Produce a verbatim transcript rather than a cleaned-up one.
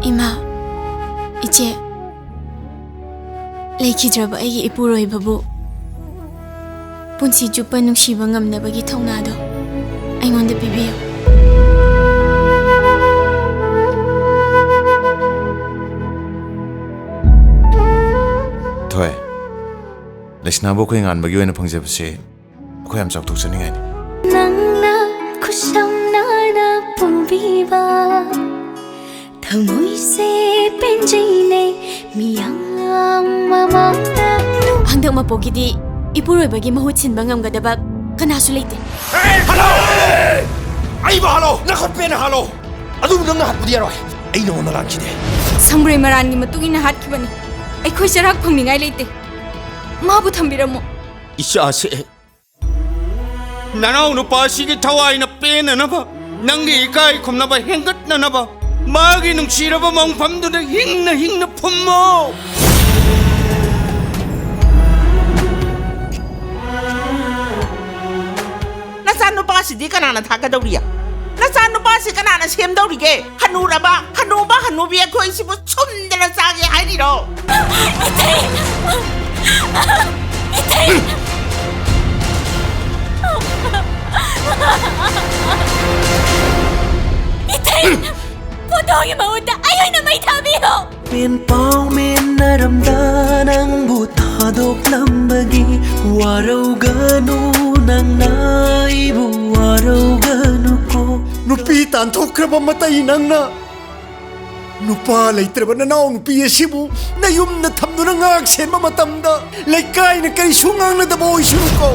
ꯏꯃꯥ, ꯏꯆꯦ, ꯂꯩꯈꯤꯗ꯭ꯔꯕ ꯑꯩꯒꯤ ꯏꯄꯨꯔꯣꯏꯕꯕꯨ ꯄꯨꯟꯁꯤ ꯆꯨꯞꯄ ꯅꯨꯡꯁꯤꯕ ꯉꯝꯅꯕꯒꯤ ꯊꯧꯅꯥꯗꯣ ꯑꯩꯉꯣꯟꯗ ꯄꯤꯕꯤꯌꯨ꯫ ꯊꯣꯏ, ꯂꯩꯁꯅꯥꯕꯨ ꯑꯩꯈꯣꯏ ꯉꯥꯟꯕꯒꯤ ꯑꯣꯏꯅ ꯐꯪꯖꯕꯁꯦ ꯑꯩꯈꯣꯏ ꯌꯥꯝ ꯆꯥꯎꯊꯣꯛꯆꯅꯤꯡꯉꯥꯏꯅꯤ꯫ ꯅꯪꯅ ꯈꯨꯠꯁꯝꯅꯅ ꯄꯨꯕꯤꯕ ꯊꯃꯣꯏꯁꯦ ꯄꯦꯟꯖꯩꯅꯦ ꯃꯤꯌꯥꯝ ꯃꯃꯥꯡꯗ꯫ ꯍꯟꯗꯛ ꯃꯄꯣꯛꯀꯤꯗꯤ ꯏꯄꯨꯔꯣꯏꯕꯒꯤ ꯃꯍꯨꯠ ꯁꯤꯟꯕ ꯉꯝꯒꯗꯕ ꯀꯅꯥꯁꯨ ꯂꯩꯇꯦ꯫ ꯍꯜꯂꯣ! ꯑꯩꯕꯨ ꯍꯜꯂꯣ! ꯅꯈꯨꯠ ꯄꯦꯟꯅ ꯍꯜꯂꯣ! ꯑꯗꯨꯕꯨ ꯅꯪꯅ ꯍꯥꯠꯄꯗꯤ ꯌꯥꯔꯣꯏ꯫ ꯑꯩ ꯅꯉꯣꯟꯗ ꯂꯥꯟꯈꯤꯗꯦ꯫ ꯁꯪꯕ꯭ꯔꯩ ꯃꯔꯥꯟꯒꯤ ꯃꯇꯨꯡ ꯏꯟꯅ ꯍꯥꯠꯈꯤꯕꯅꯤ꯫ ꯑꯩꯈꯣꯏ ꯆꯔꯥꯛ ꯐꯪꯅꯤꯡꯉꯥꯏ ꯂꯩꯇꯦ꯫ ꯃꯥꯕꯨ ꯊꯝꯕꯤꯔꯝꯃꯣ꯫ ꯏꯆꯥꯁꯦ, ꯅꯅꯥꯎ ꯅꯨꯄꯥꯁꯤꯒꯤ ꯊꯋꯥꯏꯅ ꯄꯦꯟꯅꯅꯕ, ꯅꯪꯒꯤ ꯏꯀꯥꯏ ꯈꯨꯝꯅꯕ ꯍꯦꯟꯒꯠꯅꯅꯕ, ꯃꯥꯒꯤ ꯅꯨꯡꯁꯤꯔꯕ ꯃꯪꯐꯝꯗꯨꯗ ꯍꯤꯡꯅ ꯍꯤꯡꯅ ꯐꯨꯝꯃꯣ꯫ ꯅꯆꯥꯅꯨꯄꯥꯁꯤꯗꯤ ꯀꯅꯥꯅ ꯊꯥꯛꯀꯗꯧꯔꯤ? ꯅꯆꯥꯅꯨꯄꯥꯁꯤ ꯀꯅꯥꯅ ꯁꯦꯝꯗꯧꯔꯤꯒꯦ? ꯍꯅꯨꯔꯕ, ꯍꯅꯨꯕ, ꯍꯅꯨꯕꯤ ꯑꯩꯈꯣꯏꯁꯤꯕꯨ ꯁꯨꯝꯗꯅ ꯆꯥꯒꯦ ꯍꯥꯏꯔꯤꯔꯣ? ꯏꯊꯩ! ꯏꯊꯩ! ꯏꯊꯩ! ꯐꯣꯇꯣꯒꯤ ꯃꯍꯨꯠꯇ ꯑꯩ ꯑꯣꯏꯅ ꯃꯩ ꯊꯥꯕꯤꯌꯣ! ꯄꯦꯟ ꯄꯥꯎ ꯃꯦꯟꯅꯔꯝꯗ ꯅꯪꯕꯨ ꯊꯥꯗꯣꯛꯂꯝꯕꯒꯤ ꯋꯥꯔꯧꯒꯅꯨ, ꯅꯪꯅ ꯑꯩꯕꯨ ꯋꯥꯔꯧꯒꯅꯨꯀꯣ꯫ ꯅꯨꯄꯤ ꯇꯥꯟꯊꯣꯛꯈ꯭ꯔꯕ ꯃꯇꯩ ꯅꯪꯅ ꯅꯨꯄꯥ ꯂꯩꯇ꯭ꯔꯕ ꯅꯅꯥꯎ ꯅꯨꯄꯤ ꯑꯁꯤꯕꯨ ꯅꯌꯨꯝꯗ ꯊꯝꯗꯨꯅ ꯉꯥꯛ ꯁꯦꯟꯕ ꯃꯇꯝꯗ ꯂꯩꯀꯥꯏꯅ ꯀꯔꯤꯁꯨ ꯉꯥꯡꯅꯗꯕ ꯑꯣꯏꯁꯅꯨꯀꯣ꯫